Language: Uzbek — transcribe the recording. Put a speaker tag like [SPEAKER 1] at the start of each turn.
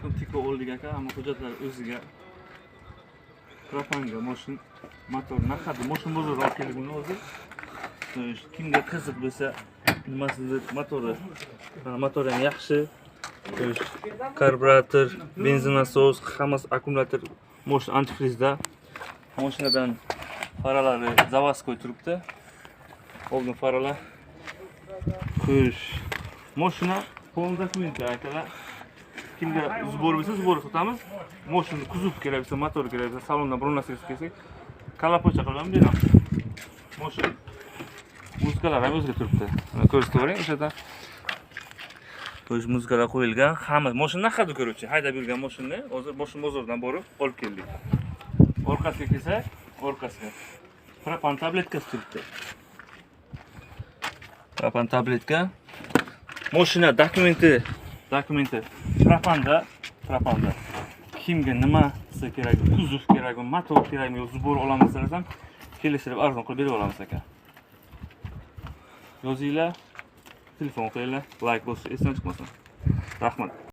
[SPEAKER 1] Alaykum. Tiko oldik, aka, hamma hujjatlar o'ziga. Propanga moshin, motor naqadar moshin bozorga olib keldik buni hozir. То есть kimga qiziq bo'lsa, nimasidir, motori. Mana, motori ham yaxshi. То есть karburator, benzin nasos, hammasi, akkumulyator, moshin antifrizda. Moshinadan faralari заводской turibdi. Oldin faralar. Xo'sh. Moshina полный документ, akalar. Kimga сбор bo'lsa, сбор sotamiz. Moshina kuzov kerak bo'lsa, motor kerak bo'lsa, salondan biror narsa kelsak, kalapocha qilib ham beramiz. Moshina muzikalar ham o'ziga turibdi. Mana, ko'rsatib yuboring o'sha yerdan. То есть muzikalar qo'yilgan. Hamma moshina naqadar, короче, haydab yurgan moshinani hozir moshin bozordan borib olib keldik. Orqasiga kelsak, orqasiga propan tabletkasi turibdi. Propan tabletka. Moshina dokumenti propanda, propanda. Kimga nimasi kerak, kuzov kerakmi, motor kerakmi, yo сбор olamiz desangiz ham, kelishtirib, arzon qilib berib olamiz, aka. Yozinglar, telefon qilinglar, layk bosish esdan chiqmasin. Rahmat.